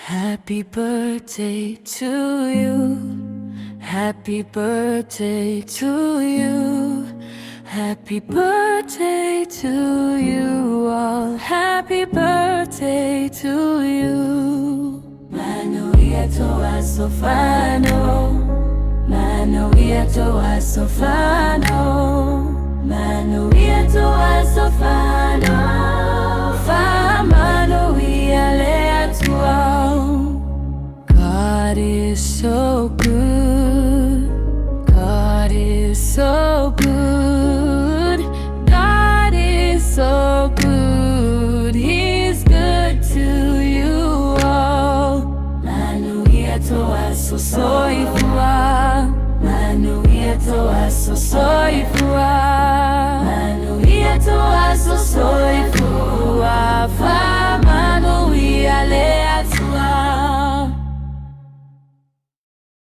Happy birthday to you. Happy birthday to you. Happy birthday to you all. Happy birthday to you. Manuia to aso fano. Manuia to aso fano. Manuia to aso fano. Faamanuia le Atua. God is so good. God is so good. God is so good. He's good to you all. Manuia to aso soifua. Manuia to aso soifua.